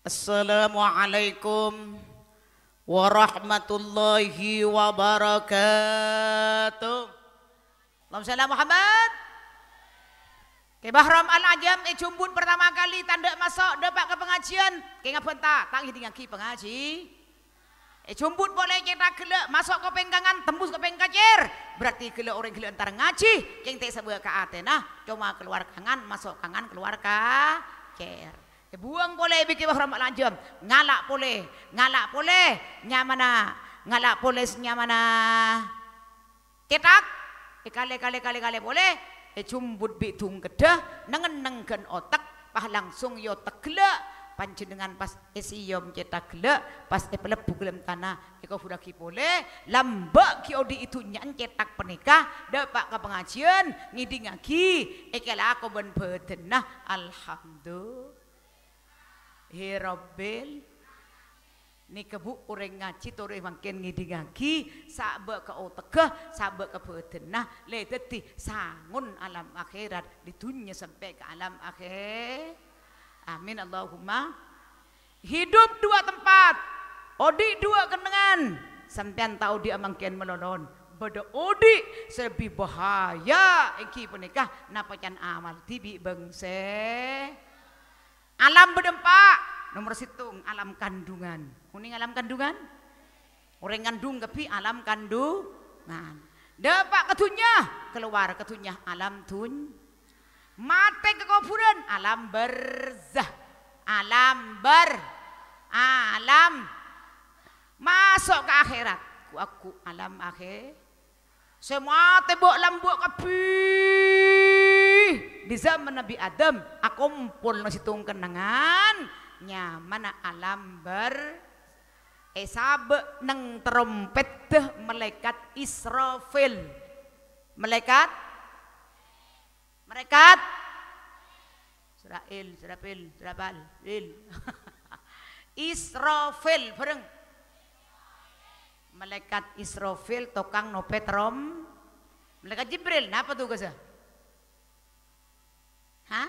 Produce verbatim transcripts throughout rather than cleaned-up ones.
Assalamualaikum warahmatullahi wabarakatuh. Allahumma shalli ala Muhammad. Kè Bahrom Al-Ajam èjumbut pertama kali tandhâ maso' dâpa' ka pangajiân. Kèng abânta, ta' ngèdingngaghi pangaji. Èjumbut polè cètak ghellâ', maso' ka pèng kangan, tembus ka pèng kacèr. Berarti ghellâ' orèng ghellâ' entar ngajhi, kèng ta' èsabâ' ka atèna, coma kalowar kangan, maso' kangan, kalowar kacèr. Èbuwâng polè bi' Kè Bahrom Al-Ajam, ngala' polè, ngala' polè, nyamana, ngala' polè sè nyamana cètak, èkalè, kalè, kalè, kalè polè, èjumbut bi' dhungkeddhâ, neng-enneng ghân otek, pas langsung èotek ghellâ', panjhennengngan pas èsèyom cètak ghellâ', pas èpalebbhu ka dâlem tana, èkobhurraghi polè, lambâ' ghi' odi' è dhunnya'an cètak panèka, dâpa' ka pangajiân, ngèdingngaghi, èkalako bân bhâdhânna, alhamdulillah. He Rabbil, nèka, Bu, orèng ngajhi torè mangkèn ngèdingngaghi, sabâ' ka otegghâ, sabâ' ka bhâdhânna, lè dhâddhi sangon alam akhèrat, di dhunnya sampè' ka alam akhè-, amin, Allahumma. Hidup dua tempat, odi' dua kennengngan, sampèyan ta' odi'â mangkèn malolo. Bâdâ odi' sè lebbi bahaya, èngghi panèka napa can amal dhibi' bângsa. Alam bâdâ empa', nomer sèttong, alam kandungan. Onèng alam kandungan? Orèng ngandung kabbhi alam kandungan. Dâpa' ka dhunnya, kalowar ka dhunnya, alam dhun-, matè ka kobhurân, alam barzah. Alam bar-, alam maso' ka akhèrat, ghu-, ghu-, alam akhè-, Sè matè bâ'-lambâ' kabbhi. Di zaman Nabi Adam, akompol neng sèttong kennengngan, nyamana alam bar-, èsabâ' neng tarompèddhâ malaèkat Israfil. Malaèkat Malaèkat Israil, Israfil, Israfal, Fil. Israfil, bhâreng. Malaèkat Israfil tokang nopèt rom-, Malaèkat Jibril, napa tugassa? Hah?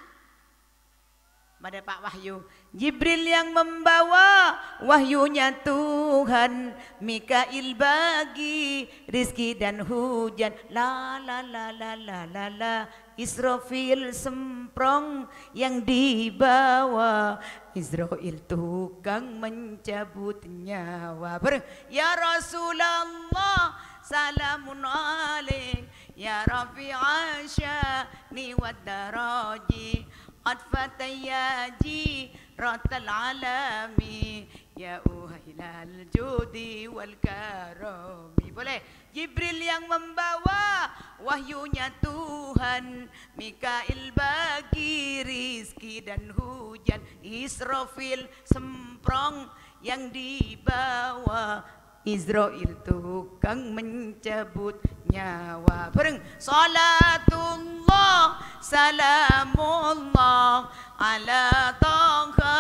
Madâpa' wahyu. Jibril yang membawa wahyunya Tuhan, Mikail bagi rizki dan hujan. La, la, la, la, la, la, la. Israfil semprong yang dibawa, Izrail tukang mencabut nyawa. Ber-, Ya Rasulullah, salamun alaik, ya rafi'a sya'ni wad daraji, atfata ya jiratal alami, ya uhailal judi wal karami. Boleh. Jibril yang membawa wahyunya Tuhan, Mikail bagi rizki dan hujan, Israfil semprong yang dibawa, Izrail tukang mencabut nyawa. Bhâreng. Salatullah, salamullah, ala taha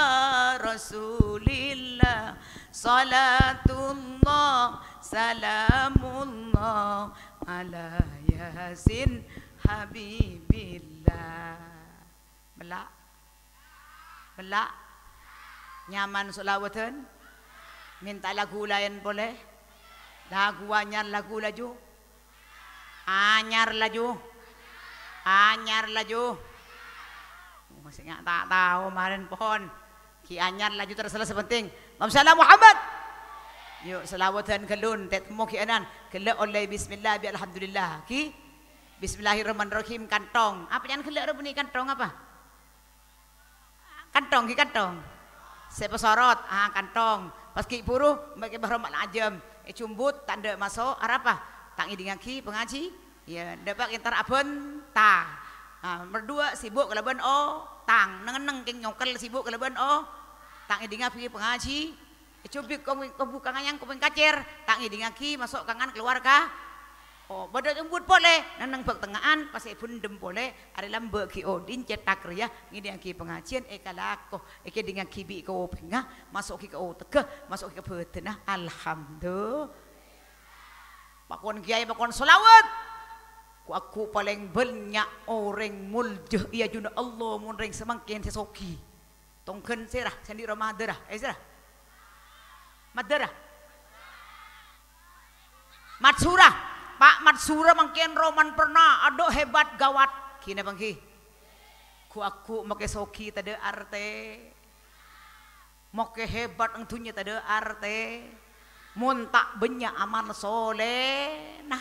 rasulillah. Salatullah, salamullah, ala Yasin Habibillah. Mella'? Mella'? Nyaman solawadhân? Mènta lagu laèn polè? Lagu anyar, lagu laju? Anyar laju? Anyar laju? Oh, sènga' ta' tao marèn pon. Ghi' anyar laju terus sala sè penting. Allahumma shalli ala Muhammad. Yu', solawadhân ghâllu, ta' temmo ghi' anan. Ghellâ' ollè bismillah, bi' alhamdulillah. Ghi? Bismillahirrahmanirrahim, kanthong. Apa can ghellâ' rowa bânnè kanthong apa? Kanthong, ghi kanthong. Sè pasorot, ah, kanthong. Pas ghi' buru, mè' Kè Bahrom Al-Ajam. Èjumbut, ta' endâ' maso', arapa? Ta' ngèdingngaghi pangaji. Iyâ, dâpa' kèng entar abânta. Ah, nomer duwâ', sibuk kalabân otang. Neng-enneng kèng nyongkel sibuk kalabân o-, ta' ngèdingngaghi pangaji. Èjubit kong-, kong-, bukangan yang kuping kacèr, ta' ngèdingngaghi maso' kangan kalowar ka. Oh, bâdâ jumbut polè, neng-enneng bâk tengnga'an, pas èbhendhem polè, arè lambâ' ghi' odi'na cètak rèya, ngèdingngaghi pangajiân, èkalako, èkèdingngaghi bi' kopèngnga, maso'aghi ka otegghâ, maso'aghi ka bhâdhânna. Alhamdulillah. Pakon kèyaè, pakon sholawat. Ghu-, ghu palèng bânnya' orèng molja è ajunna Allah mon rèng samangkèn sè soghi. Tongghân sèra, sè andi' roma Madhurâ. Eh, sèra. Madhurâ. Matsura. Pa' Matsura mangkèn roman perna. Adhu, hebat, gawat. Ghi napa èngghi? Ghu-, agghu' makè soghi tadâ' artè. Makè hebat neng dhunnya tadâ' artè. Mon ta' bânnya' amal solèna.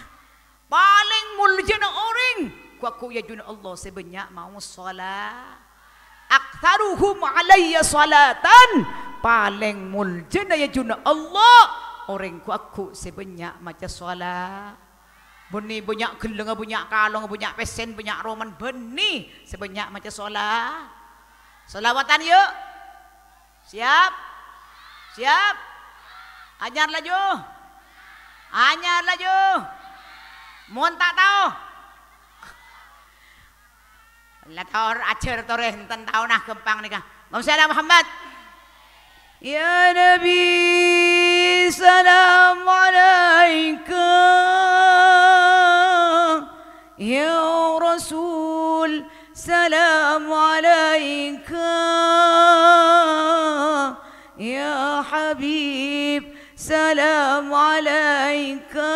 Palèng moljâna orèng, ghu-, ghu-, è ajunanna Allah sè bânnya' maos sala-, "Aktsaruhum alayya salatan." Palèng moljâna è ajunanna Allah, orèng ghu-, ghu-, sè bânnya' maca sala-, bânnè bânnya' ghellângnga, bânnya' kalongnga, bânnya' pèssèna, bânnya' romana, bânnè sè bânnya' maca sala-, shalawatan, yu'. Siap? Siap? Anyar laju. Anyar laju. Mon ta' tao. La tor, ajhâr torè, enten taona ghâmpang nèka. Allahumma shalli ala Muhammad. Ya Nabi, salam alaika. Ya Rasul, salam alaika. Ya Habib, salam alaika.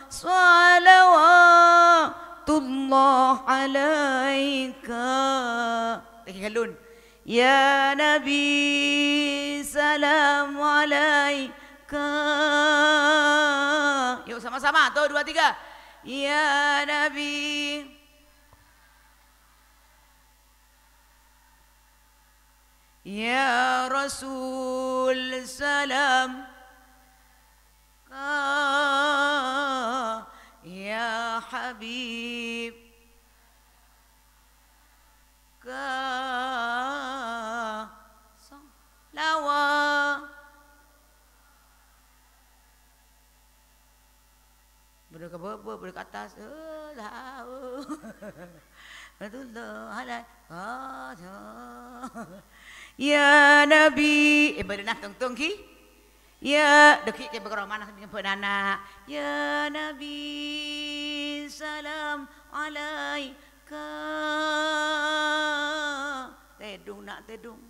Salawatullah alaika. Lagi galun. Ya Nabi, salam alaika. Yuk, sama-sama. Tuh, dua, tiga. Ya Nabi. Ya Rasul, salam ka, ya Habib ka, salawat. Bâdâ ka bâbâ, bâdâ ka attas. Eh, la, eh. Rahmatullah alai-, ah, ya. Ya Nabi, eh, bâdâ na tong-tong ghi? Ya, dâgghi' kè bâkal romana nyebbu'na na'. Ya Nabi, salam alaika. Tèdung, na', tèdung.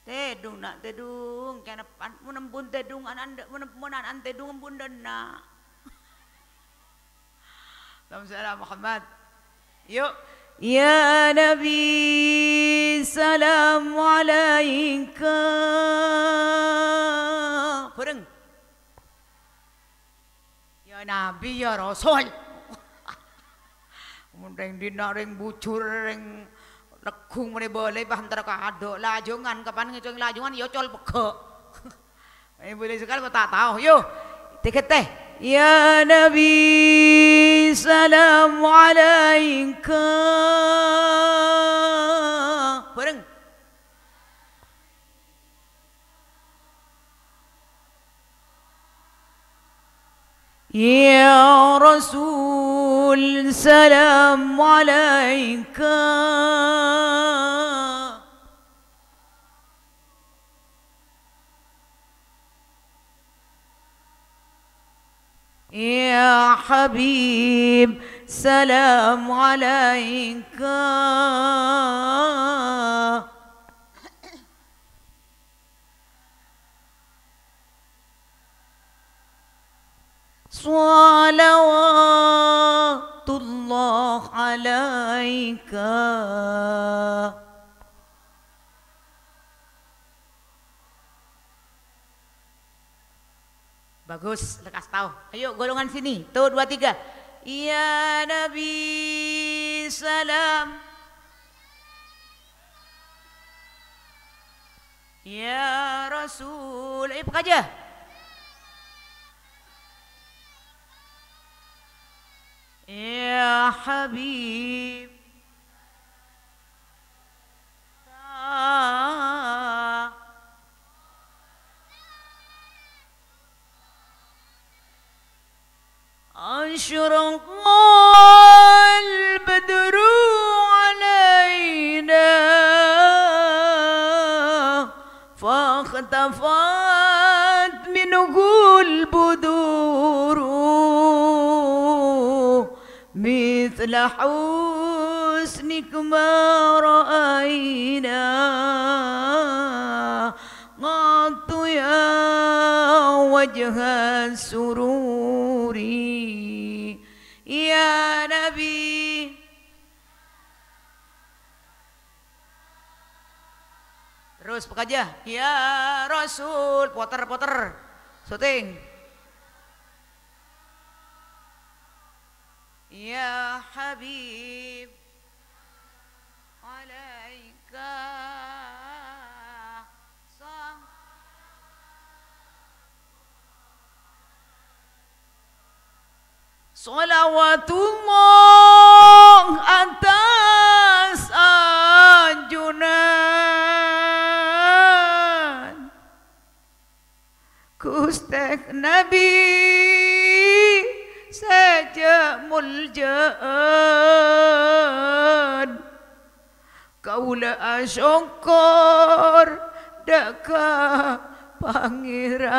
Tèdung, na', tèdung. Kèng eppa, mon ampon tèdung, ana', ana', mon, mon ana' tèdung, ampon dâ' enna'. Allahumma shalli ala Muhammad. Yuk. Ya Nabi, salam alaika. Bhâreng. Ya Nabi, ya Rasul. Mon rèng dinna', rèng bujur, rèng legghung, mon èbâlâi pas entar ka adâ'. Lajungan, kapan ngècong lajungan, ya col pegghâ'. Èbâlâi sakal kok ta' tao. Yo, tèghâtè. Ya Nabi, salam alaika. Bhâreng. Ya Rasul, salam alaika. Ya Habib, salam alaika. Salawatullah alaika. Bagus, lekas tao. Ayo, golongan sini. Tuh, dua, tiga. Ya Nabi, salam. Ya Rasul, eh, pekaja. Ya Habib. أشرق البدر علينا فاختفت منه البدور مثل حسن ما رأينا قط يا وجه السرور يا نبي. Terus pekaja, ya Rasul, puter, puter. Syuting. Ya Habib, alaika sal- Shalawatullah atas ajunan Ghustè Nabbhi sajâ' moljâ'ân. Kaulâ asokkor dâ' ka Pangèran,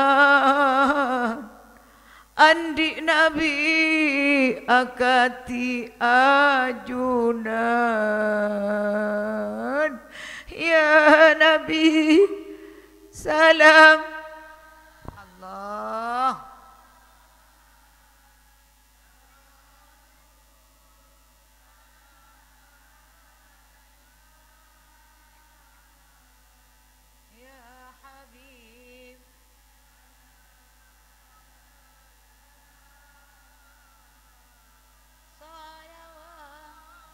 andi' Nabbhi akadhi ajunan. Ya Nabbhi, salam Allah. Ya Habib, shalawat.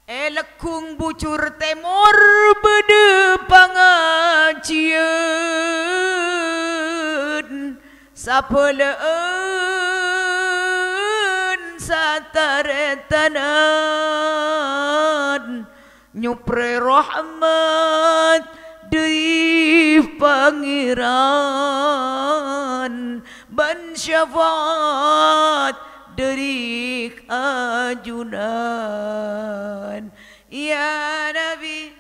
È Leggung Bujur Tèmor bâdâ pangajiyân, sabâlâ'ân sataretanan, nyoprè rahmat dâri Pangèran bân syafaat dâri ajunan. Ya Nabbhi.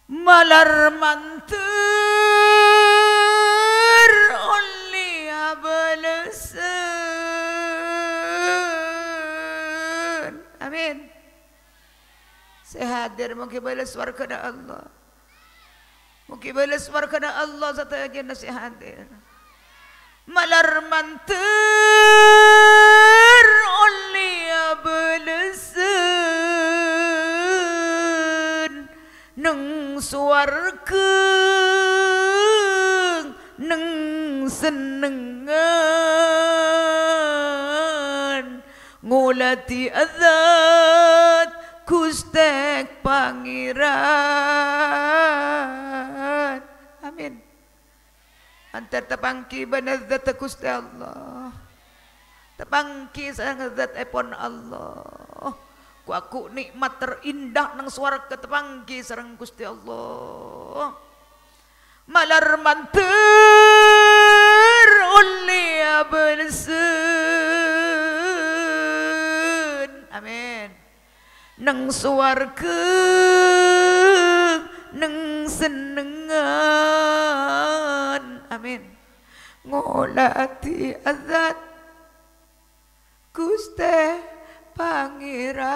Malar mandhâr ollè abâlessan. Amin. Sè hadir moghâ èbâles sowarghâna Allah. Moghâ èbâles sowarghâna Allah sadhâjâna sè hadir. Malar mandhâr ollè abâlessan neng sowarghâ, neng sennengngan, ngoladhi azzat Ghustè Pangèran. Amin. Mandhâr tapangghi bân azzat Ghustè Allah. Tapangghi sareng azzat èpon Allah. Ghu-lagghu nè'mat terindah neng sowarghâ tapangghi sareng Ghustè Allah. Malar mandhâr ollè abâlessan. Amin. Neng sowarghâ, neng sennengngan. Amin. Ngoladhi azzat Ghustè Pangèran.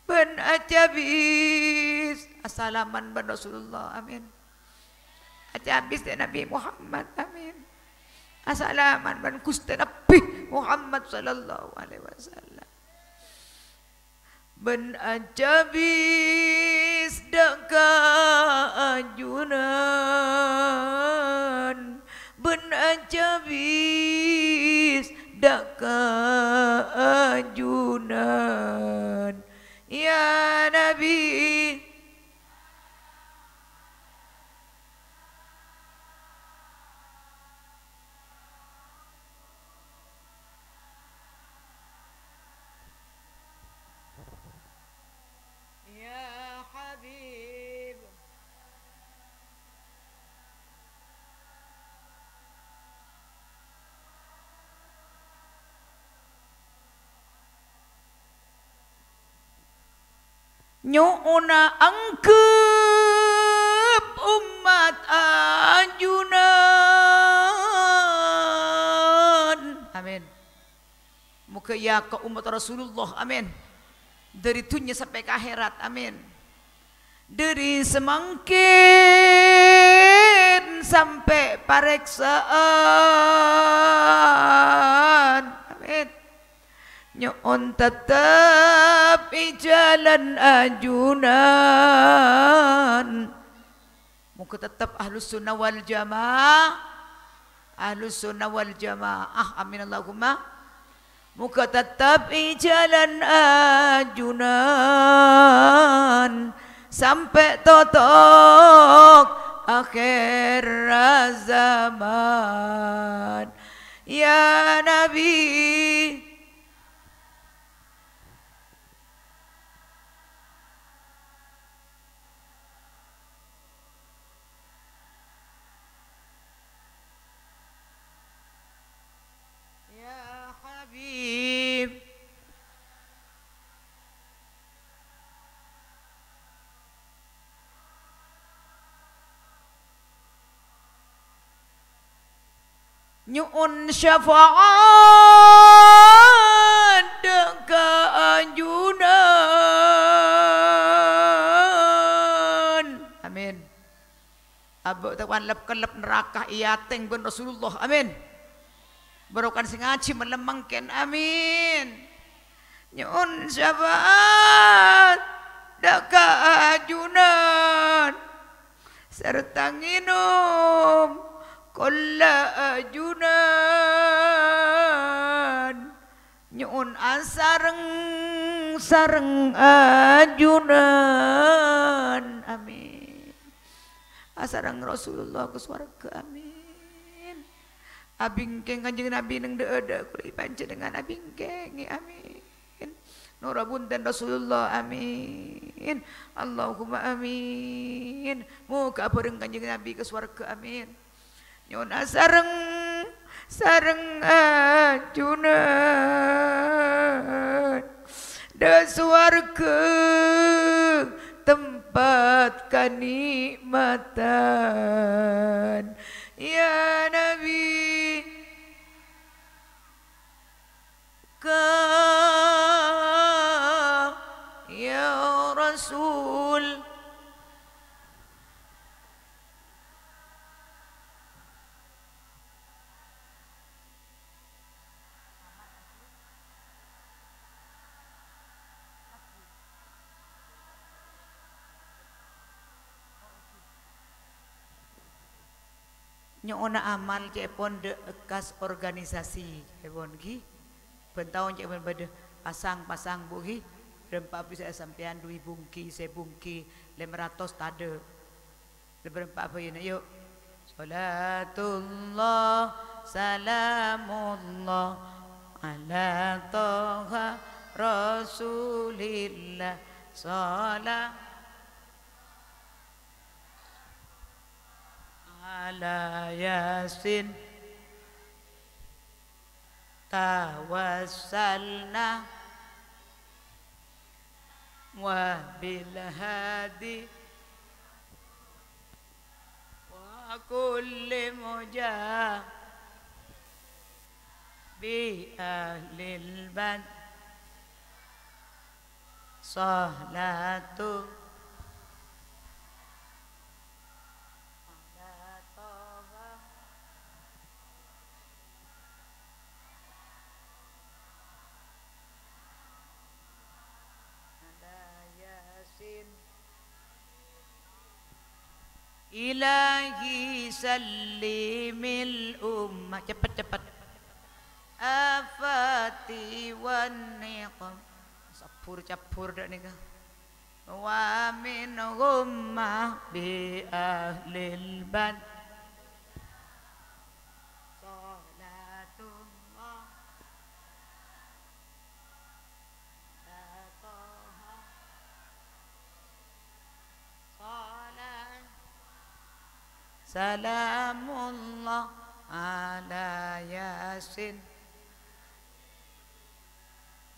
Bân acabis asalaman bân Rasulullah. Amin. Acabis dâ' Nabbhi Muhammad. Amin. Asalaman bân Ghustè Nabbhi Muhammad sallallahu alaihi wasallam. Bân acabis dâ' ka ajunan, bân acabis dâ' ka ajunan, ya Nabbhi. Nyo'ona anggep ommat ajunan. Amin. Moghâ èyaka ommat Rasulullah. Amin. Dhâri dhunnya sampè' ka akhèrat. Amin. Dhâri samangkèn sampè' parèksa'an. Amin. Nyo'on tettep è jhâlân ajunan. Moghâ tettep Ahlus Sunnah wal Jamaah. Ahlus Sunnah wal Jamaah. Amin, Allahumma. Moghâ tettep è jhâlân ajunan sampè' totok akhèr zaman. Ya Nabi. Ya Habib. Nyo'on syafa'at dâ' ka ajunan. Amin. Abâ' takowan lep-kellep naraka èatèng bân Rasulullah. Amin. Barokana sè ngajhi malem mangkèn. Amin. Nyo'on syafa'at dâ' ka ajunan. Sarta ngènom kolla ajunan. Nyo'on asareng sareng ajunan. Amin. Asareng Rasulullah ka sowarghâ. Amin. Abingkèng Kanjeng Nabi neng dâ'-adâ' kaulâ panjhennengngan abingkèngè. Amin. Noro' bhunten Rasulullah. Amin. Allahumma amin. Moghâ abhâreng Kanjeng Nabi ka sowarghâ. Amin. Nyo'on asareng sareng ajunan dâ' sowarghâ tempat kanikmatan. Ya Nabi, ka, ya Rasul. Nyo'ona amal cè'èpon dâ' kas organisasi cè'èpon, ghi. Bân taon cè'èpon bâdâ pasang-pasang, Bu, ghi. Bârâmpa bisa sampèyan dhu èbu ghi, sèbu ghi, lèma ratos tadâ'. Bârâmpa bhâi, yu'. Shalatullah, salamullah, ala Toha Rasulillah, shalat ala Yasin, tawassalna wa bil hadi wa kulli muja bi ahlil bad salatu ala Toha ala Yasin. Ilahi sallimil umma, cepet-cepet. Afati wan niqam. Sabur-cabur dâ' nèka. Wa minhum ma bi ahlil bad. Shalatullah. Ala Toha. Salam. Salamullah ala Yasin.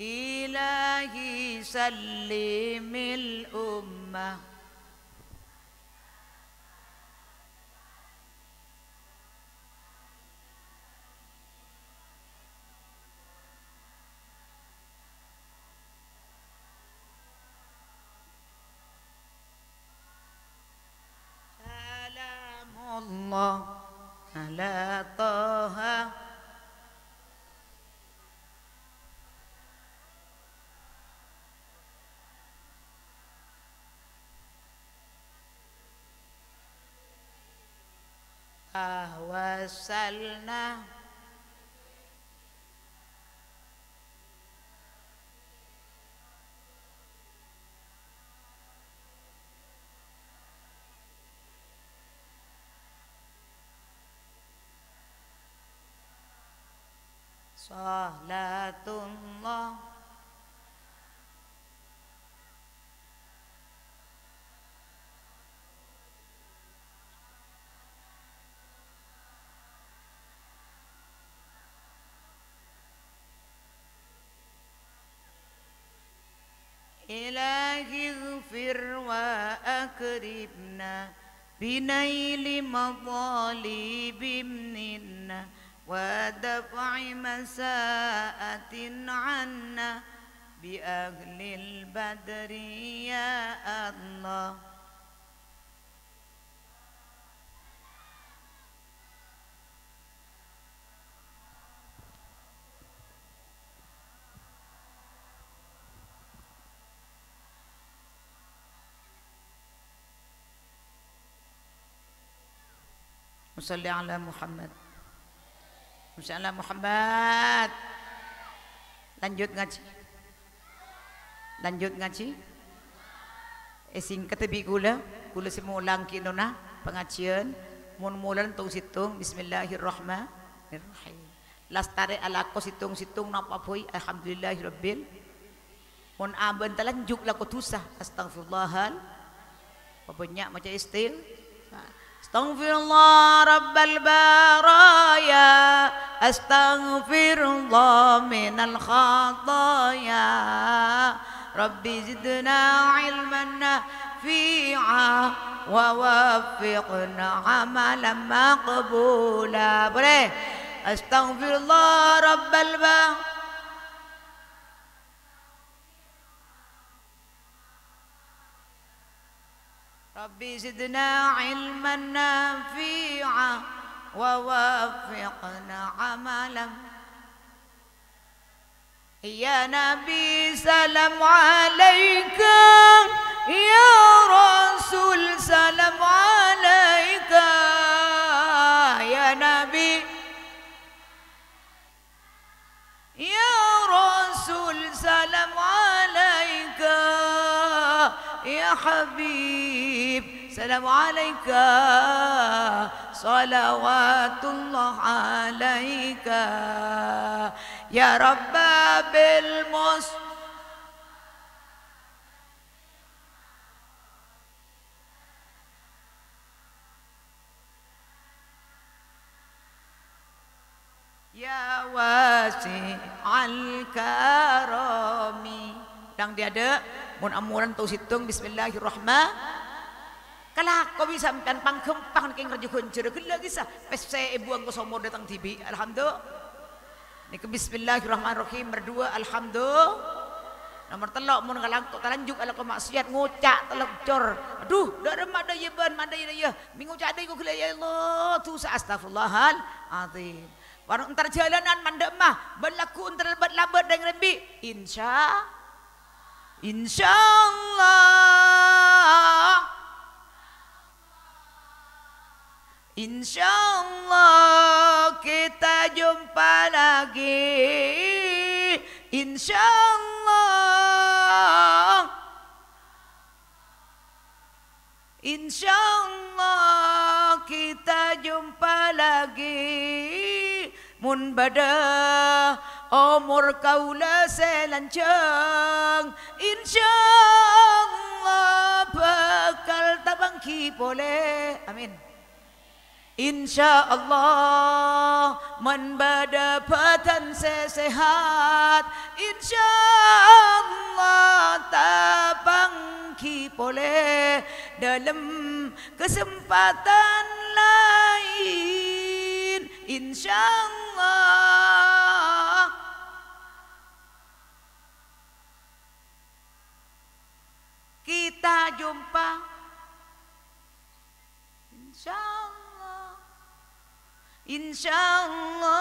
Ilahi سلم الأمة. سلام الله على طه. توسلنا. صلاة الله. إلهي اغفر وأكرمنا بنيل مطالب منا ودفع مساءة عنا بأهل البدر يا الله. Shalli ala Muhammad. Shalli ala Muhammad. Lanjut ngajhi. Lanjut ngajhi. Eh, sèngkadhâ bi' kaulâ, kaulâ sè molang kènona pangajhiyân. Mon molana tong-sèttong, bismillahirrahmanirrahim. Lastarè alako sèttong-sèttong napa bhâi, alhamdulillahirabbil. Mon abânta lanjut lako dhusa, astagfirullahal. Pabânnya' maca istil. Astaghfirullah rabbal baraya, astaghfirullah minal khataya. Rabbi zidna ilman nafi'a wa waffiqna amalan maqbula. Boleh? Astaghfirullah rabbal ba-, Rabbi zidna ilman nafi'a wa waffiqna amalan. Ya Nabi, salam alaika. Ya Rasul, salam alaika. Ya Nabi, ya Rasul, salam alaika. Ya Habib, salam alaika. Salawatullah alaika. Ya Rabba bil mus- Ya wasi'al karami. Dang diadâ', mon amolana tong-sèttong, bismillahirrahman-, kalako bi' sampèyan pangghâmpang kèng rajâ ghânjhârâ ghellâ' ghi sa. Pèssè èbuwâng ka somor dâteng dhibi'. Alhamdulillah. Nèka bismillahirrahmanirrahim. Nomor dua, alhamdulillah. Nomor tello', mon kalako talanjut alako maksiat, ngoca' talonjor. Adhu, dâ' remma dâ' iyâ bân, ma' dâ' iyâ, dâ' iyâ. Mè' ngoca' dâ' iyâ ghellâ', ya Allah, dhusa, astagfirullahal azim. Wano entar jalanan mandâ' emma, bân lagghu' entar lèbât-lèbât dâ' rembi'. Insya, insyaallah. Insyaallah kita jumpa lagi. Insyaallah. Insyaallah kita jumpa lagi, mon bâdâ omor kaulâ sè lanjhâng, insyaallah bhâkal tapangghi polè. Amin. Insyaallah, mon bâdâ bhâdhân sè sehat, insyaallah Dâlem kasempadhân laèn, insyaallah kita jumpa. Insyaallah. Insyaallah.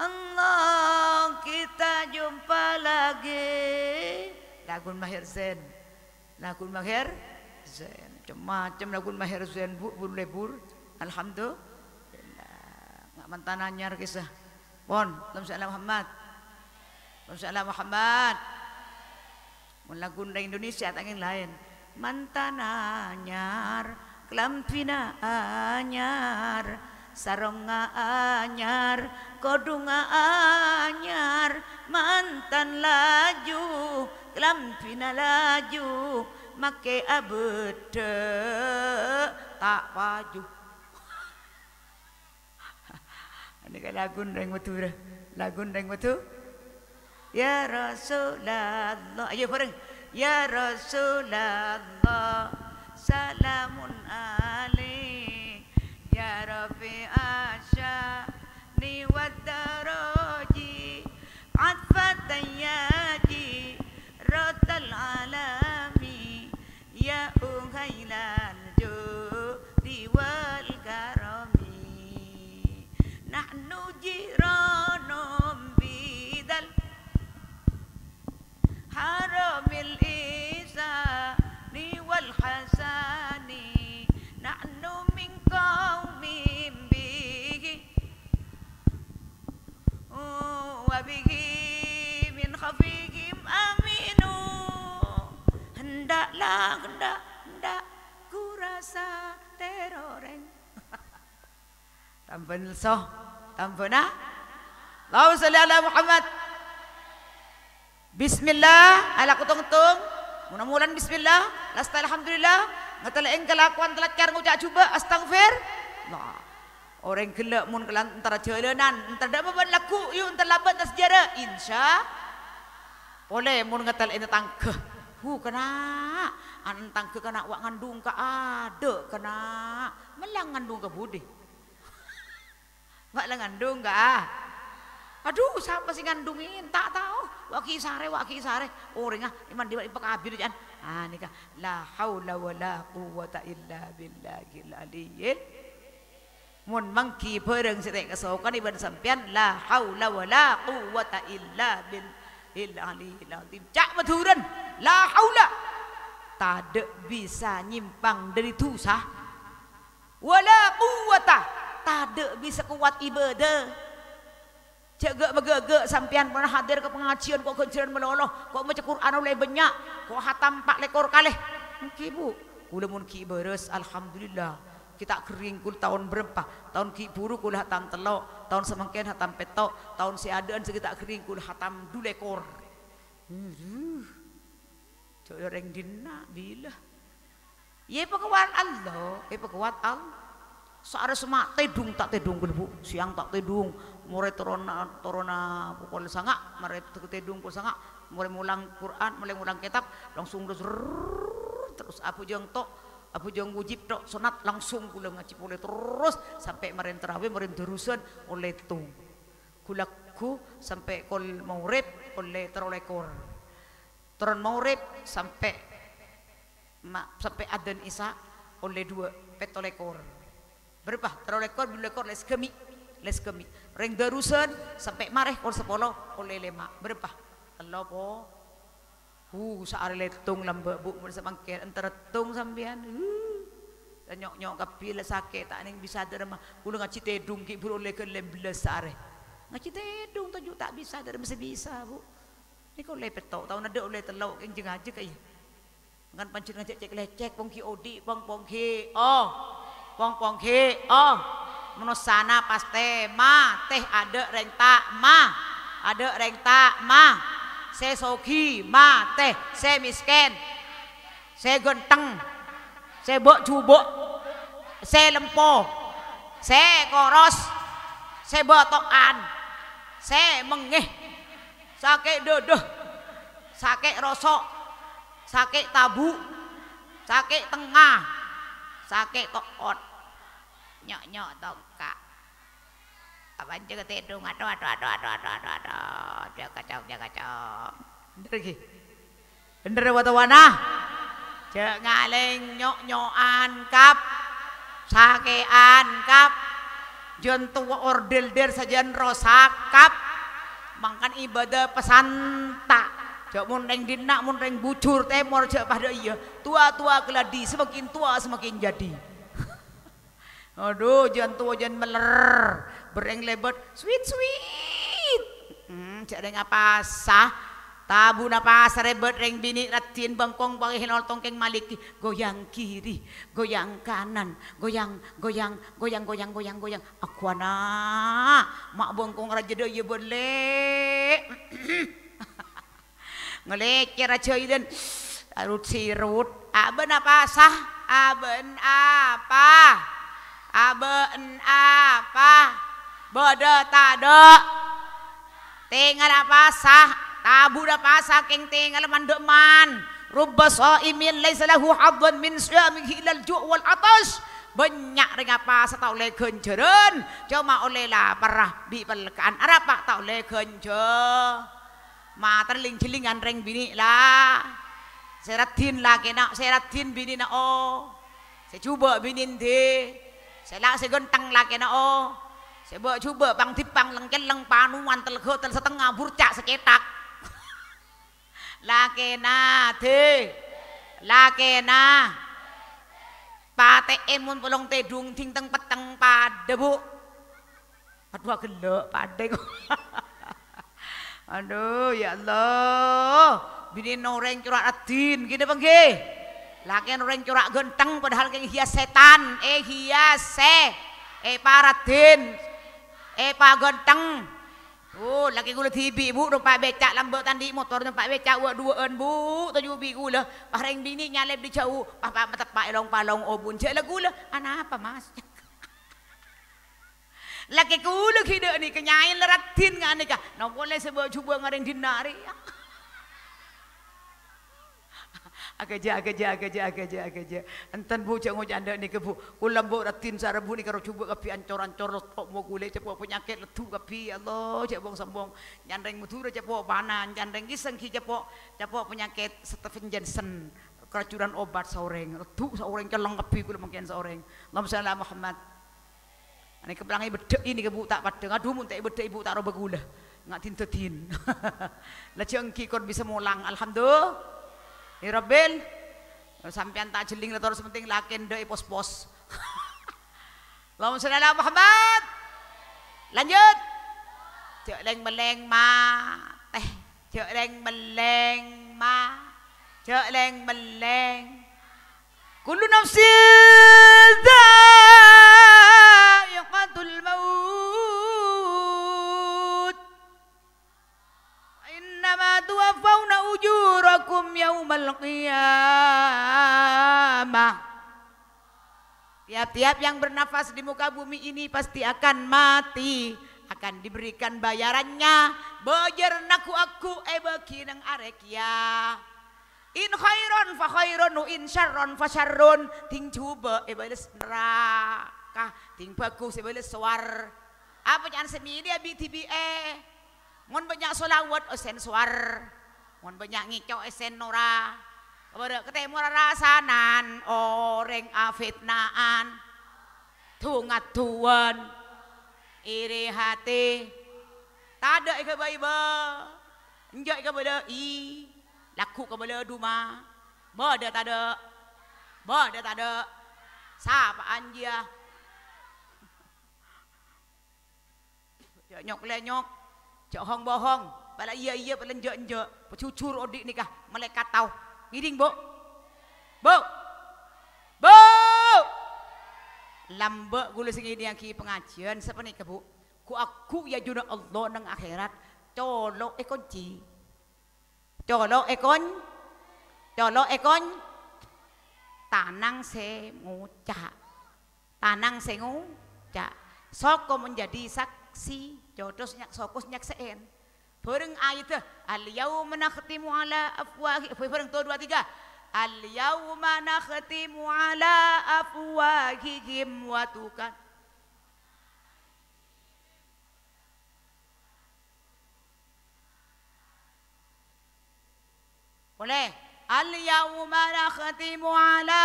Allah, kita jumpa lagi. Lagun Maher Zain. Lagun Maher Zain. Macem-macem lagun Maher Zain, Bu, Bu Lebur. Alhamdulillah. Nga' mantan anyar kisah. Pon, Allahumma shalli ala Muhammad. Allahumma shalli ala Muhammad. Mon lagun rèng Indonesia ta' kèng laèn. Mantan anyar, kalambhina anyar, sarongnga anyar, kodhungnga anyar, mantan laju, kalambhina laju, makè abâdhâ ta' paju. Nèka lagun rèng Madhurâ. Lagun rèng Madhu-, Ya Rasulullah. Ayo bareng. Ya Rasulullah, salamun alaik. Ya Rafi'asy sya'ni wad daraji. Atfatan ya jiratal alami. Ya uhailal judi wal karami, nahnu jiranum bidal haramil ihsani wal hasani, nahnu min qaumin bihi wa bihi min khafihim aminu. Hendaklah, hendak, hendak kurasa teroreng. Tambân so, tambâna. Allahumma sholli ala Muhammad. Bismillah, ala kotong-tong. Mula-mulan bismillah, lasta alhamdulillah. Ngatellè'è kalakowan talaccar ngoca' jhubâ', astagfir. Nah, orèng ghellâ' mon kalan entara jhâlânan, entara dâ' bâbân lagghu', yu entara lambâ' entara sejarah, insya. Polè mon ngatellè'è tatangghâ. Hu, kana', an tatangghâ kana' wa' ngandung ka adâ', kana'. Mellang ngandung ka budi. Wa' la ngandung ka a-, Adu, sapa sè ngandhungè? Ta' tao. Wa' ghi' sarè, wa' ghi' sarè. Orèngnga, iman diwa' ipakabir, jhân. Ah, nèka. La haula wa la quwwata illa billahil aliyyil. Mon mangghi bhârâng sè ta' èkasokanè bân sampèyan, la haula wa la quwwata illa billahil aliyyil azim. Ca' Madhurâna, la haula. Tadâ' bisa nyèmpang dâri dhusa. Wala quwwata, tadâ' bisa kowat ibâdâ. Jhâ' ghâ'-maghâghâ' sampèyan pon hadir ka pangajiân, ko' ghânjhârân malolo, ko' maca Qur'an ollè bânnya', ko' hatam pa' lèkor kalè. Èngghi, Bu. Kaulâ mon ghi' bârâs, alhamdulillah. Ghi' ta' ghering kaulâ taon bârâmpa. Taon ghi' bhuru kaulâ hatam tello', taon samangkèn hatam pètto', taon sè adâ'ân sè ghi' ta' ghering kaulâ hatam du lèkor. Aduh. Jhâ' orèng dinna' bilâ. Yâ, èpakowat Allah, èpakowat Allah. Saarè sema' tèdung ta' tèdung ghâllu, Bu. Sèyang ta' tèdung. Morè toronna, toronna pokol sanga', marè tèdung pokol sanga'. Morè molang Qur'an, morè molang kètab, langsung terus, rrrr, terus abhujâng to', abhujâng wajib to', sunat, langsung kaulâ ngajhi polè terus, sampè' marèn tarawih, marèn darusan, ollè tèdung. Ghu-lagghu sampè' kol maghrib, ollè tello lèkor. Toron maghrib sampè' ma-, sampè' adzan Isya ollè duwâ', pètto lèkor. Bârâmpa? Tello lèkor, bitu lèkor, lès ghâmi'. Lès ghâmi'. Rèng darusan sampè' marè kol sapolo, ollè lèma'. Bârâmpa? Tello po. Hu, saarè lèttong lambâ', Bu, mon samangkèn. Entara tèdung sampèyan. Hu. Nyo'-nyo' kabbhi la sakè', ta' nèng bisa dârâmma. Kaulâ ngajhi tèdung ghi' bhuru ollè ghâllu bellâs saarè. Ngajhi tèdung toju' ta' bisa dârâmma sè bisa, Bu. Nèko ollè pètto', taon adâ' ollè tello', kèng jhâng-ajhâng, yâ. Mangkana panjhennengngan jhâ' cèk-lècèk, pong ghi' odi', pong-pong ghi', oh. Pong-pong ghi', oh. Manossana pastè matè, adâ' rèng ta' ma-, adâ' rèng ta' ma-, sè soghi matè, sè mèskèn, sè ghântheng, sè bâ'-jhubâ', sè lempo, sè koros, sè bâto'an, sè mengngè, sakè' dâdâ, sakè' roso', Sakè' tabu', sakè' tengnga, sakè' to'ot, nyo'-nyo' tongka'. Abânjâ katèdhung, adhu, adhu, adhu, adhu, adhu, adhu, adhu, jâ' kacong, jâ' kacong. Bhender ghi? Bhender, wa-, towana? Jâ' ngalèng nyo'-nyo'an, Kap. Sakè'an, Kap. Jân towa ordelder sajân rosak, Kap. Mangkana ibâdâ pasanta. Jâ' mon rèng dinna', mon rèng bujur, tèmor, jâ' padâ iyâ. Towa-towa kaladi, semakin tua semakin jadi. Adhu, jân towa jân meller. Bâreng lèbât, sweet, sweet. Hmm, jâ' rèng apasa. Tabuna pasarè bât rèng binè' raddhin bengkong pangèhèn oltong kèng malèkè. Goyang kiri, goyang kanan, goyang, goyang, goyang, goyang, goyang, goyang. Aghâna, ma' bengkong rajâ dâ' iyâ bâli. Ngalècèr ajâilân. Arut-sirut. Abâ'na pasa? Abâ'en apa? Abâ'en apa? Bâdâ tadâ'? Tèngala pasa, tabuna pasa kèng tèngala man-dhâ'emman. Rubba sha'imin laisa lahu hadzan min shiyamihi illal ju' wal 'athas. Bânnya' rèng apasa ta' ollè ghânjhârân, coma ollè laparra bi' pelleka'an. Arapa ta' ollè ghânjhâ-, Matarèng jhellingan rèng binè' la. Sè raddhin lakèna, sè raddhin binèna, o. Sè jhubâ' binè' dhi. Sè la-, sè ghântheng lakèna, o. Sè bâ'-jhubâ' pang-dhippang lèng-cellèng panuwan tel-ghâtel satengnga burca' sacèthak. Lakèna dhi. Lakèna. Patè'è mon polong tèdhung dhing teng-petteng padâ, Bu. Adhu, aghellâ' padâ kok. Adhu, ya Allah. Binèna orèng cora' raddhin, ghi napa ènggi? Lakèna orèng cora' ghântheng, padahal kèng èhias sètan, èhias sè-, èparaddhin, èpaghântheng. Oh, lakè kaulâ dhibi', Bu, nompa' bèca' lambâ' ta' andi' motor, nompa' bèca' wâ'-duwâ'ân, Bu, toju' bi' kaulâ. Pas rèng binè' nyalèp dâri jhâu, pas, pas mateppa' è long-palong obun. Jâ' la kaulâ, "Anapa, Mas?" Lakè kaulâ ghi' dâ' nèka nyaèn la raddhin nga' nèka. Napa polè sè bâ'-jhubâ' ngarèng dinna' rèya. Aghâjâ, aghâjâ, aghâjâ, aghâjâ, aghâjâ. Enten, Bu, jâ' ngoca' dâ' nèka, Bu. Kaulâ embu' raddhin sareng Bu nèka ro jhubâ' kabbhi ancor-ancor, letto' mo kulè, ceppo' panyakèt, leddhu kabbhi. Ya Allah, jâ' bong-sambong. Nyanrèng Madhurâ ceppo' panan, nyanrèng Gisèng ghi' ceppo', ceppo' panyakèt Stephen Jensen. Keracunan obat saorèng, leddhu saorèng, cellèng kabbhi kaulâ mangkèn saorèng. Allahumma shalli ala Muhammad. Nèka pèlang èbâddhâ'i nèka, Bu, ta' padâ. Adhu, mon ta' èbâddhâ'i, Bu, ta' roba kaulâ. Nga' din-dâdin. La jâ' ènggi kon bisa molang. Alhamdulillah. Ya Rabbil. Sampèyan ta' jhelling la terros, penting lakèn dâ' èpos-pos. Allahumma shalli ala Muhammad. Lanjut. Jâ' lèng-mellèng matè. Jâ' lèng-mellèng ma-, jâ' lèng-mellèng. Kullu nafsin dzaiqatul maut. Innama tuwaffawna ujurakum yaumal qiyamah. Tiap-tiap yang bernafas di muka bumi ini pasti akan mati, akan diberikan bayarannya, bâjârânna ghu-, aghu èbâghi neng arè kèya. In khairan fa khairun, wa in syarran fa syarrun. Dhing jhubâ' èbâles naraka, dhing bhâghus èbâles sowar. Apa ca'na sè milè bi'-dhibi'è? Mon bânnya' sholawat, èssèn sowar. Mon bânnya' ngèco', èssèn nora. Ka bârâ' ka tèmor arasanan, orèng afitna'an, du-ngadduwân, iri hati. Tadâ' èghâbây bâ-, enjâ' èkabâlâi. Lagghu' kabâlâ duma. Bâdâ tadâ'? Bâdâ tadâ'? Sapa'an jiyâ? Jâ' nyok-lènyok, jâ' hong-bohong, pala iyâ-iyâ, pala enjâ'-enjâ', pajhujhur odi' nèka, malaèkat tao. Ngèdhing, Bu'? Bu'? Bu'! Lambâ' ghulâ sè ngèdhingngaghi pangajiyân sapanèka, Bu'. Ghu-, aghu' è ajunanna Allah neng akhèrat, colo' èkonci. Colo' èkon-, colo' èkon-, tanang sè ngoca'. Tanang sè ngoca'. Soko menjadi saksi. Codhos nya-, soko sè nyaksè'è. Bhâreng ayaddhâ, "Al-yauma nakhtimu ala afwahi-," bhâreng, to, dua, tiga. "Al-yauma nakhtimu ala afwahihim wa tukan-" Polè. "Al-yauma nakhtimu ala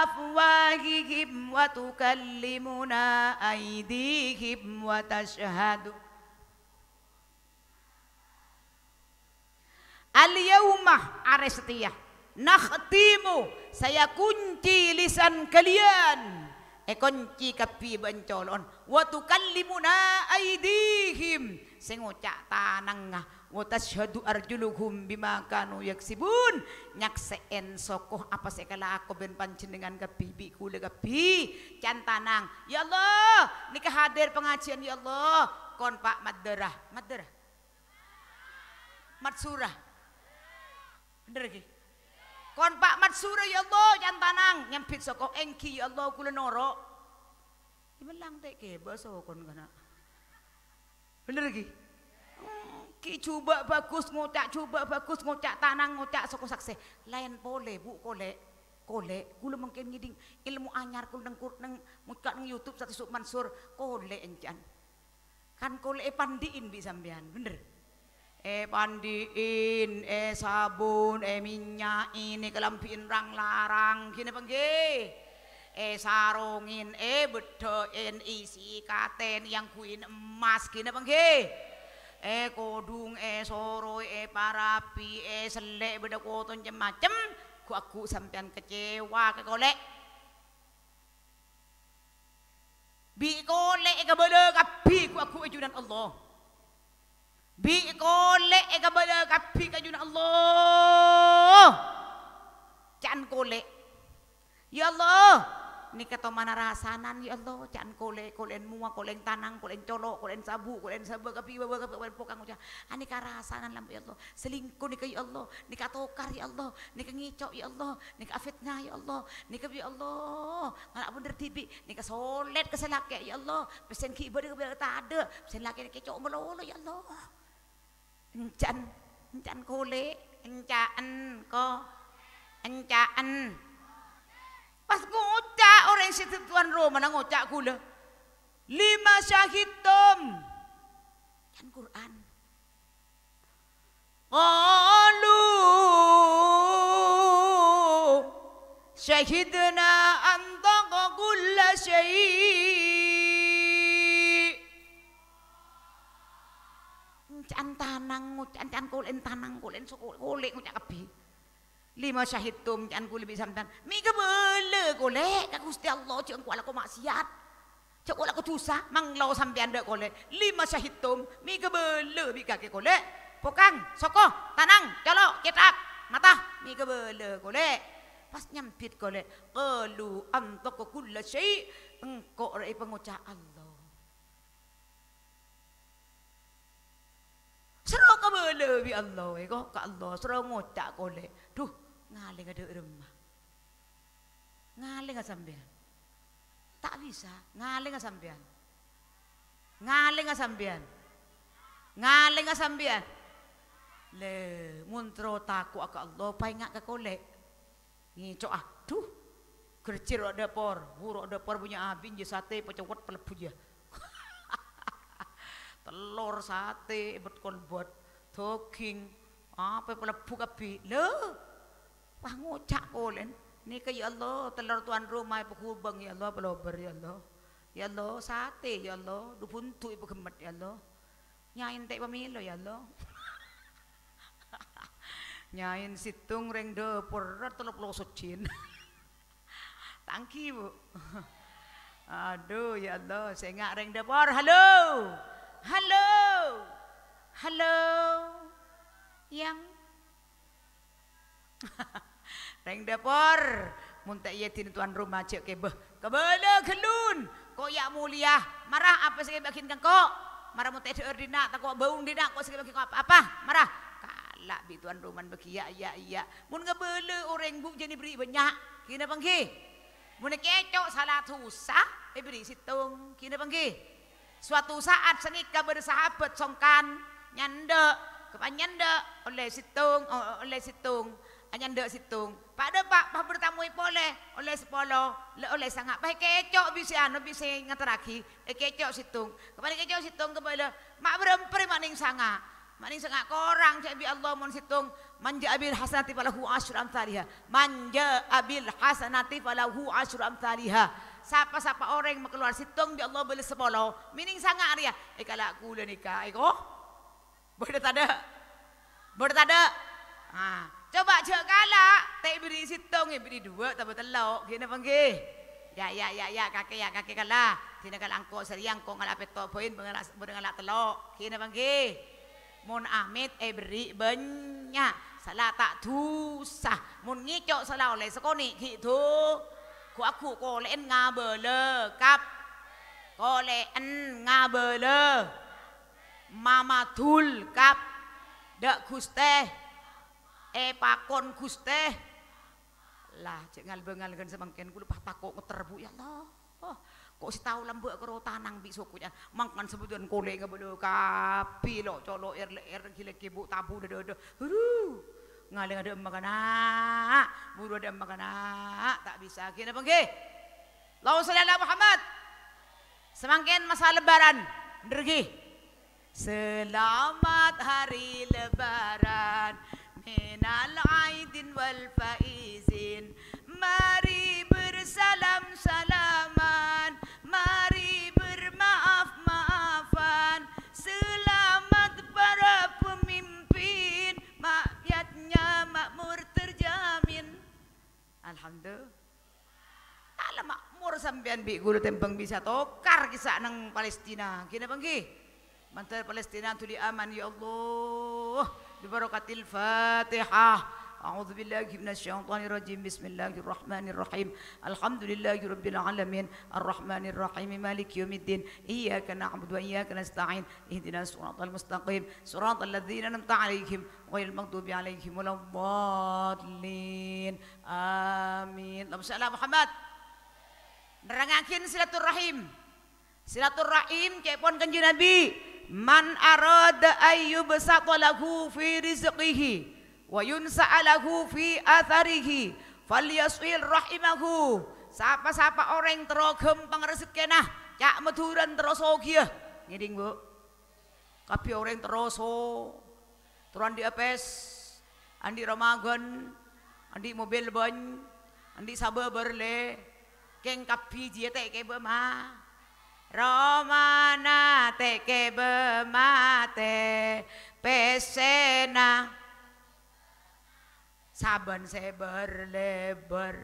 afwahihim wa tukallimuna aydihim wa tasyhadu." "Al-yauma," arè satèya, "nakhtimu," saya kunci lisan kalian, èkonci kabbhi bân colo'na, "wa tukallimuna aydihim," sè ngoca' tanangnga, "wa tasyhadu arjuluhum bima kanu yaksibun," nyaksè'è soko apa sè èkalako bân panjhennengngan kabbhi bi' kaulâ kabbhi, can tanang. Ya Allah, nèka hadir pangajiân, ya Allah, kon Pa' Maddhârâ, Maddhârâ. Matsura. Bhender, ghi? Kon Pa' Matsura, ya Allah, can tanang, nyambit soko, èngghi, ya Allah, kaulâ noro'. Èmellang tè' kèbâ sokon kana'. Bhender, ghi? Hmm, ghi' jhubâ' bhâghus ngoca', jhubâ' bhâghus ngoca', tanang ngoca', soko saksè. Laèn polè, Bu, kolè'. Kolè', kaulâ mangkèn ngèdhing èlmo anyar kaulâ neng kur-, neng, mokka' neng YouTube Ustadz Yusuf Mansur. Kolè' ènca'na. Kan kolè'è èpandi'in bi' sampèyan, bhender? Èpandi'in, èsabun, èmènnya'è, èkalambi'in rang-larang, ghi napa èngghi? Èsarongin, èbâddhâ'in, èsikatèn, èangghuyin emmas, ghi napa èngghi? Èkodhung, èsoro'è, èparabi, èsellè', bâdâ koton cem-macem, ghu'-agghu' sampèyan kecewa ka kolè'. Bi' kolè' èkabâlâ kabbhi ghu'-agghu' è Junanallah. Bi' kolè' èkabâlâ kabbhi ka Junanallah. Ca'na kolè', "Ya Allah, nèka tomana rasanan, ya Allah," ca'na kolè', kolè'en mowa, kolè'en tanang, kolè'en colo', kolè'en sabu, kolè'en sabâ kabbhi, bâbâ kabbhi, kolè'en pokang, ngoca', "Ah, nèka rasanan lambâ', ya Allah. Selingkuh nèka, ya Allah. Nèka tokar, ya Allah. Nèka ngèco', ya Allah. Nèka afitnah, ya Allah. Nèka, ya Allah, ngala' bhender dhibi'. Nèka solèt ka sè lakè', ya Allah. Pèssèna ghi' bâdâ, bâdâ tadâ'. Pèssèna lakè' nèka co' malolo, ya Allah." Enca'na, enca'na kolè', enca'na ko-, enca'na. Pas ngoca' orèng sè dhâddhi towan romana ngoca' kaulâ, "Lima syahidtum?" Ca'na Qur'an. Qalu syahidna antaqa kulla syai'. Enca'na tanang, ngoca', enca'na kolè'en tanang, kolè'en soko-, kolè' ngoca' kabbhi. "Lima syahidtum," ca'na kaulâ bi' sampèyan. "Mè' kabâlâ kolè' ka Ghustè Allah, jhâ' engko' alako ma'siyat. Jhâ' engko' alako dhusa, manglo sampèyan dâ' kolè'. Lima syahidtum, mè' kabâlâ bi' kakè kolè'. Pokang, soko, tanang, colo', cèthak, mata, mè' kabâlâ kolè'." Pas nyambit kolè', "Qalu antaqa kulla syai', engko' rèya pangoca' Allah." Soro kabâlâ bi' Allah, èko ka Allah, soro ngoca' kolè'. Dhu, ngalènga dâ' remma. Ngalènga sampèyan. Ta' bisa, ngalènga sampèyan. Ngalènga sampèyan. Ngalènga sampèyan. Lè, mon terro tako'a ka Allah, paènga' ka kolè'. Ngèco', adhu. Gerjir ro' dâpor, bu ro' dâpor bânnya' abit, jâ satè pacowet palebbu, jâ. Tellor, satè, èbât kolbât, dâging, apa palebbu kabbhi. Lho, pas ngoca' kolè'en, "Nèka, ya Allah, tellor towan roma èpaghubâng, ya Allah, palobâr, ya Allah. Ya Allah, satè, ya Allah, dhu bhundu' èpaghemmet, ya Allah." Nyaèn ta' pamèlo, ya Allah. Nyaèn sèttong rèng dâporra tello polo sojjin. Tanggi, Bu. Adhu, ya Allah, sènga' rèng dâpor. Halo. Halo. Halo. Yang Rèng dâpor, mon ta' èyèdin towan roma jhâ' kèbâ. Kabâlâ ghâllun, ko' ya' molèya. Mara apa sè èbâghin ka engko'? Mara mon ta' èdhâ'âr dinna', tako' bâung dinna', ko' sè èbâghin ko' apa-apa. Mara. Kala' bi' towan romana bâgi, ya, ya, ya. Mon ngabâlâ orèng, Bu, jhâ' èbherri' bânnya'. Ghi napa èngghi? Mon èkèco' sala dhusa, èbherri' sèttong. Ghi napa èngghi? Suatu saat sanèka bâdâ sahabat songkan, nyandhâ', Panyandhâ' ollè sèttong, o-, ollè sèttong, anyandhâ' sèttong. Padâ, Pa', pas bertamoy polè, ollè sapolo, la ollè sanga'. Pas èkèco' bi' sè anu, bi' sè ngaterraghi, èkèco' sèttong. Kapan èkèco' sèttong kabâlâ, ma' bârâmprè ma' nèng sanga'. Ma' nèng sanga' korang, ca'na bi' Allah mon sèttong, "Man ja'a bil hasanati falahu asyru amtsaliha. Man ja'a bil hasanati falahu asyru amtsaliha." Sapa-sapa orèng makalowar sèttong, bi' Allah bâles sapolo. Mènèng sanga' rèya. Èkala' kaulâ nèka, èko. Bâdâ tadâ'? Bâdâ tadâ'? Ah, coba jhâ' kala', ta' èberri' sèttong, èberri' duwâ' otabâ tello', ghi napa èngghi? Ya, ya, ya, ya, kakè, ya, kakè kala'. Dinah kala' engko' sè rèya engko' ngala' pètto' bâi, bâ ngala', bâ ngala' tello', ghi napa èngghi? Mon amèt èberri' bânnya', sala ta' dhusa. Mon ngèco' sala ollè sakonè' ghi' dhu-, ghu-, aghu kolè'en ngabâlâ, kap-, kolè'en ngabâlâ. Mamadul kap. Dâ' Ghustè. Èpakon Ghustè. Lah, jhâ' ngal-bângal ghân samangkèn, kaulâ pas tako' ngetter, Bu, ya Allah. Ko' sè tao lambâ' karo tanang bi' soko, ya. Mangkana sabâdhân kolè' ngabâlâ kabbhi, lo'-colo', er-le'er, ghi-laghi, Bu, tabu, dâ-, dâ-, dâ. Aduh. Ngalèng adâ' emma kana'. Buru adâ' emma kana'. Ta' bisa, ghi napa èngghi? Allahumma shalli ala Muhammad. Samangkèn masa Lebaran, bhender ghi? Selamat hari Lebaran, minal aidin wal faizin. Mari bersalam-salaman, mari bermaaf-maafan. Selamat para pemimpin, rakyatnya makmur terjamin. Alhamdulillah. Ala makmur sampèyan bi' kaulâ tèmbhâng bisa tokar kissa' neng Palestina. Ghi napa èngghi? Mandhâr Palestina dhuli aman, ya Allah. Bi barakatil Fatihah. A'udzubillahi minasyaitonirrajim. Bismillahirrahmanirrahim. Alhamdulillahirabbil alamin. Arrahmanirrahim. Maliki yaumiddin. Iyyaka na'budu wa iyyaka nasta'in. Ihdinas siratal mustaqim. Siratal ladzina an'amta 'alaihim ghairil maghdubi 'alaihim waladdallin. Amin. Allahumma shalli ala Muhammad. Nerrangngaghin silaturrahim. Silaturrahim ca'èpon Kanjeng Nabi, "Man arada ayyubsata lahu fi rizqihi wa yunsa'a lahu fi atsarihi, falyasil rahimahu." Sapa-sapa orèng terro ghâmpang rejekkèna, ca' Madhurâna terro soghiyâ. Ngèdhing, Bu'. Kabbhi orèng terro so-, terro andi' apès, andi' roma ghân, andi' mobil bânnya', andi' sabâ bârlè, kèng kabbhi jiyâ ta' èkèbâ ma-, romana ta' èkèbâ matè pèssèna. Sabân sè bâr-lèbâr.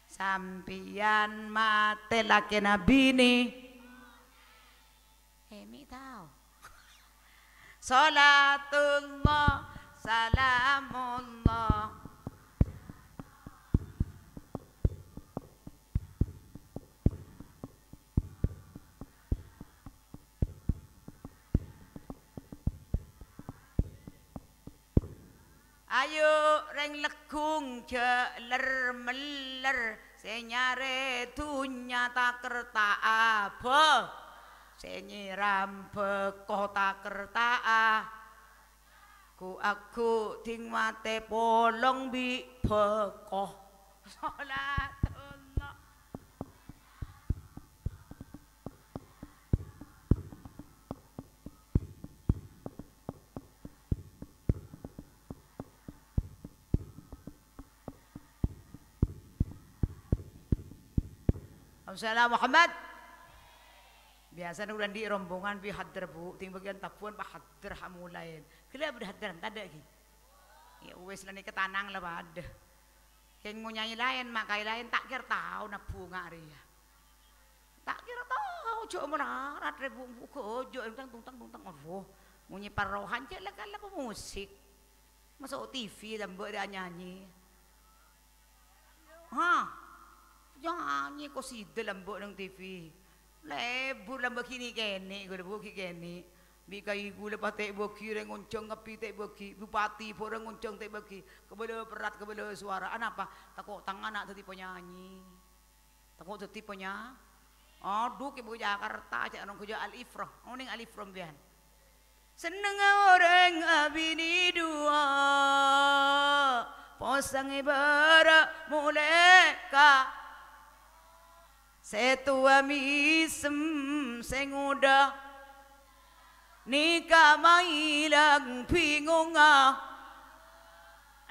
Sampèyan matè lakèna binè. Eh, mè' tao. Shalatullah, salamullah. Ayo, rèng legghung, jhâ' ler-meller, sè nyarè dhunnya ta-kerta'a, bâ, sè nyèram bhâko ta-kerta'a. Ghu-, agghu' dhing matè polong bi' bhâko. Shalatullah. Allahumma shalli ala Muhammad. Biyasana kaulâ andi' rombongan bi' hadir, Bu. Dhing bâgiyân tabbhuwân pas hadir ha molaè. Ghellâ' bâdâ hadir, tadâ' ghi. Ya wis, la nèka tanang la padâ. Kèng mon nyai laèn, ma' kaè laèn, ta' kèra tao nabbhu nga' rèya. Ta' kèra tao, jhâ' malarat rè, Bu, Bu, ghâjâ', tungtang, tungtang, tungtang. Aduh, monyè parrohan jhâ' la kala pemusik. Maso' T V lambâ' rè anyanyi. Hah? Nyanyi kosida lambâ' neng T V. Lebur lambâ' ghi' nè'-kènè', ghulâ bâgi kènè'. Bi' kaè ghulâ patè' bâgi, rèng onjhâng kabbhi ta' bâgi. Bupati bhârâng onjhâng ta' bâgi. Kabâlâ perrat, kabâlâ sowara. Anapa? Tako' tang ana' dhâddhi penyanyi. Tako' dhâddhi penya-, Adhu, kè bâ Jakarta, jhâ' nongghâ jhâ' Al Ifrah. Onèng Al Ifrah, sampèyan? Sennengnga orèng abinè duwâ', posang è bârâ' molè ka sè towa mèsem sè ngodâ. Nèka maèlang bingongnga.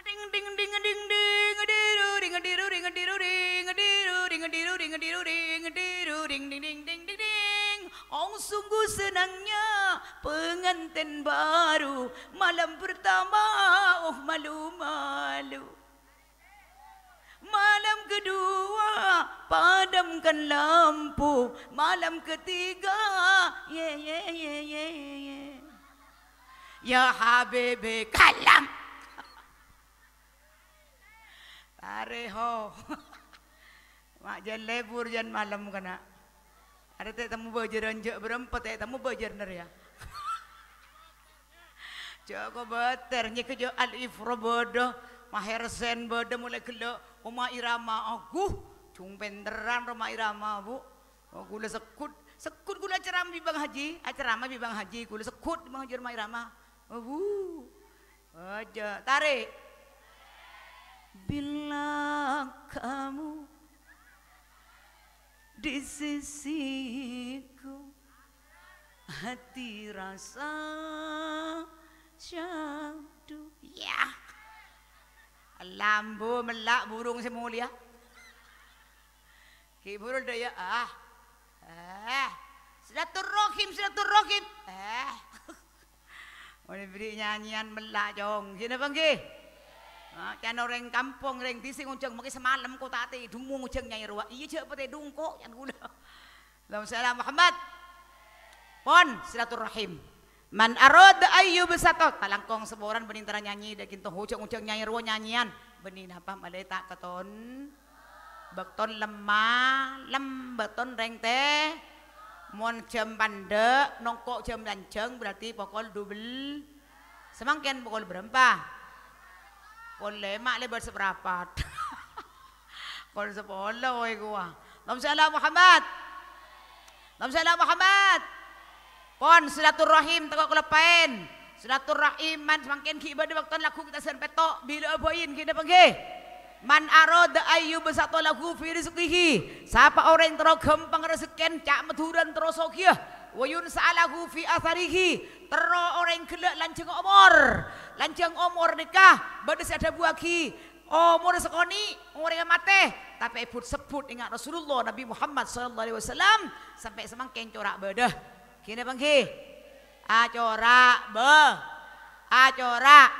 Ding, ding, ding, ding, ding, diru, ding, diru, ding, diru, ding, diru, ding, diru, ding, diru, ding, diru, ding, ding, ding, ding, ding, ding. Oh, sungguh senangnya pengantin baru. Malam pertama, oh, malu-malu. Malam kedua, padamkan lampu. Malam ketiga, ye, ye, ye, ye, ye. Ya habibi, kalam. Tarè, ho. Ma' jân lebur jân malem kana'. Arè ta' ètemmo bâjârân jâ' bârâmpa ta' ètemmo bâjârân rèya. Jâ' kobâtèr, nyèkè jâ' Al Ifra bâdâ, Maher Zain bâdâ, molaè ghellâ' Rhoma Irama. Aguh, jung pènterran Rhoma Irama, Bu. Oh, ghulâ segghut, segghut ghulâ acaramah bi' Bang Haji, acaramah bi' Bang Haji, ghulâ segghut Bang Haji Rhoma Irama. Abu. Aja, tarik. Bila kamu di sisiku, hati rasa syahdu. Ya. Lambu mellak burung sè molèya. Ki burul dâ' iyâ, ah. Eh. Silaturrahim, silaturrahim. Eh. Mon èberri' nyanyian mellak, Cong. Ghi napa ngghi? Ah, can orèng kampong, rèng dhisè' ngonjhâng, mangkè samalem ko' ta' tèdhung ngonjhâng nyai rowa. Iyâ, jâ' patèdhung ko', can ghulâ. Allahumma shalli ala Muhammad. Pon silaturrahim. Man arada ayyubsata, talangkong saporana bânnè èntara nyanyi, dâ' kinto hojâ' ngonjhâng nyai rowa nyanyian. Bânnè napa malè ta' katon? Bâkton lemma, lem bâkton rèng tè. Mon jam pandâ', nongko' jam lanjhâng, berarti pokol dubel. Samangkèn pokol bârâmpa? Pokol lèma' lèbât saparapat. Pokol sapolo, woi, kowa. Allahumma shalli ala Muhammad. Allahumma shalli ala Muhammad. Pon silaturrahim tako' kaloppaèn. Silaturrahim man samangkèn ghi' bâdâ bâkton lagu kita sèn pètto', bilâ abâin ghi' napa ngghi? Man arada ayyubsata lahu fi rizqihi. Sapa orèng terro ghâmpang rejekkèn, ca' Madhurâna terro sogiyâ. Wa yunsa'a lahu fi atsarihi. Terro orèng ghellâ' lanjhâng omor. Lanjhâng omor nèka bâdâ sè adhâbuwâghi, omor sakonè', orèngnga matè, tapè èbut-sebbut enga' Rasulullah Nabi Muhammad sallallahu alaihi wasallam, sampè' samangkèn cora' bâdâ. Ghi napa ngghi? Acora' bâ-, acora'.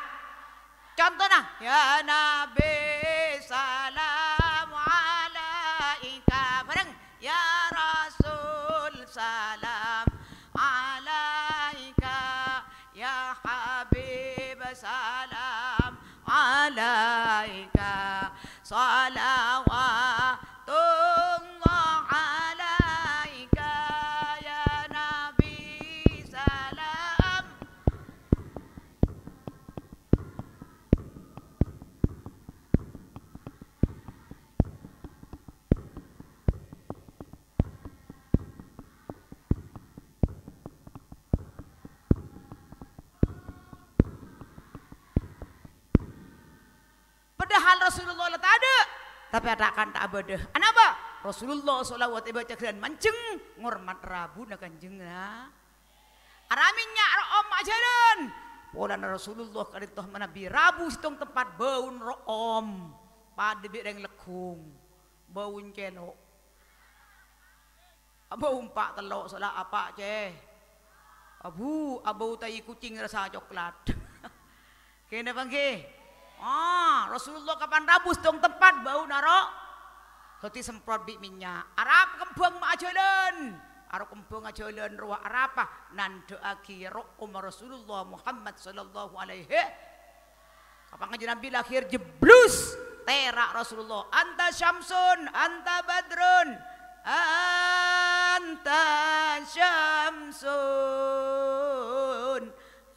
Contona, "Ya Nabi, salam alaika." Bhâreng, "Ya Rasul, salam alaika." Ya Habib, salam alaika, shalawatullah alaika, ya Nabi, salam. Padahal Rasulullah la tadâ', tapè ta' kan ta' abâdâ. Anapa? Rasulullah shalawat èbâca ghellâ' manjheng ngormat rabuna Kanjeng Na-, Ara mènnya' ro'om ajhâlân. Polana Rasulullah ka'dinto manabi rabu sèttong tempat bâuna ro'om. Padâ bi' rèng legghung. Bâuna cèlo'. Abâu empa' tello' sala apa', cè? Abu, abâu tai kucing rasa coklat. Kènè apa ngghi? Ah, Rasulullah kapan rabu sèttong tempat bâuna ro-, dhâddhi semprot bi' mènnya'. Arapa kembhâng ma' ajhâlân. Arapa kembhâng ajhâlân rowa arapa? Nandhâ'aghi ro'om Rasulullah Muhammad sallallahu alaihi. Kapan Kanjeng Nabi lahir jeblus, tèra' Rasulullah. Anta syamsun, anta badrun, anta syamsun,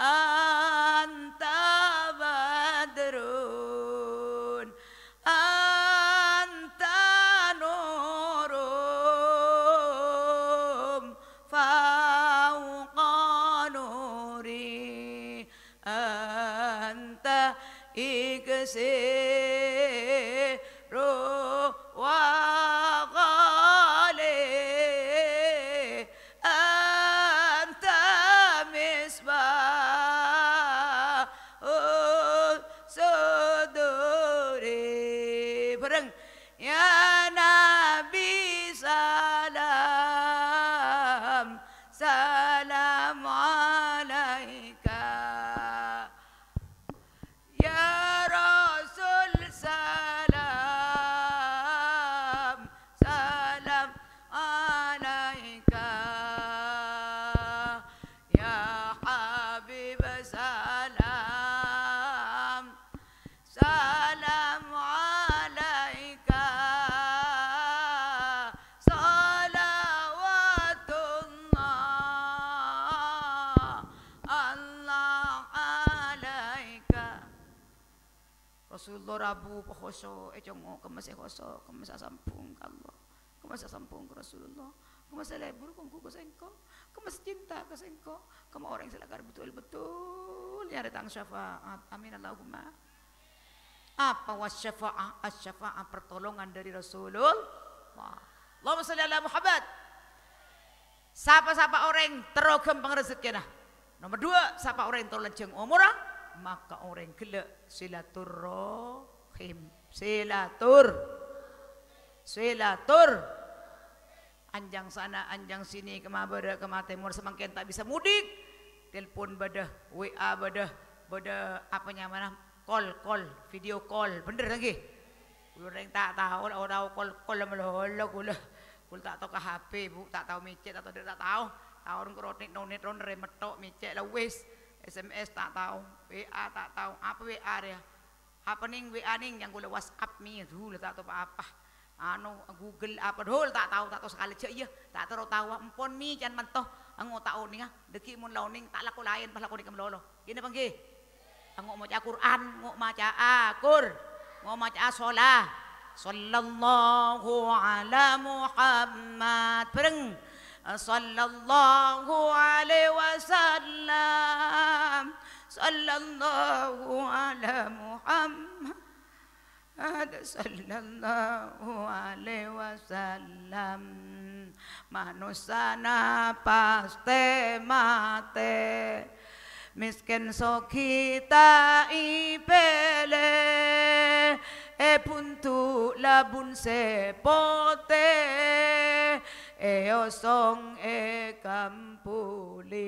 anta badrun, anta nurum fauqa nuri. إكسير وغالي، أنت مصباح الصدور. Bareng. Ya Nabi, salam, salam alaika. Ya Rasul, salam, salam alaika. Ya Habib, salam, salam alaika. Salawatullah, Allah alaika. Rasulullah rabu pohoso, ècongngo' kemma sè khoso', kemma sè asambhung ka Allah, kemma sè asambhung ka Rasulullah, kemma sè lebur ongghu ka sèngko', kemma sè cinta ka sèngko', kemma orèng sè lakar betul-betul nyarè tang syafaat. Amin Allahumma. Apa was syafa'ah? As-syafa'ah pertolongan dari Rasulullah. Allahumma sholli ala Muhammad. Sapa-sapa orèng terro ghâmpang rejekkèna. Nomer dua, sapa orèng terro lanjhâng omorra, maka orèng ghellâ' silaturrahim. Silatur. Silatur. Anjang sana, anjang sini, kemma bârâ', kemma tèmor, samangkèn ta' bisa mudik. Telpon bâdâ, W A bâdâ, bâdâ apa nyamana? Call, call, video call. Bhender, ta' ngghi? Kulâ rèng ta' tao, la tao call, call malolo kulâ. Kulâ ta' tao ka H P, Bu, ta' tao mècè', ta' tao, ta' tao. Tao rèng karo nèt-nonèt ron rè metto' mècè' la wis. S M S ta' tao, W A ta' tao. Apa W A rèya? Apa nèng W A nèng, yang kulâ WhatsApp mè, dhu, la ta' tao pa-apa. Anu, Google apa, dhu, la ta' tao, ta' tao sakalè jâ' iyâ. Ta' terro tao, empon mè can manto. Engo' ta' onènga, dâgghi' mon la onèng, ta' lako laèn, pas lako nèka malolo. Ghi napa ngghi? Engo' maca Qur'an, engo' maca'a Qur-, engo' maca'a shola-, sallallahu ala Muhammad. Bhâreng. Sallallahu alaihi wasallam. Sallallahu ala Muhammad. Sallallahu alaihi wasallam. Manossana pastè matè. Mèskèn soghi ta' èpèlè. È bhundu' labun sè potè. È osong è kampoli.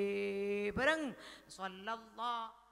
Bhâreng. Sallallahu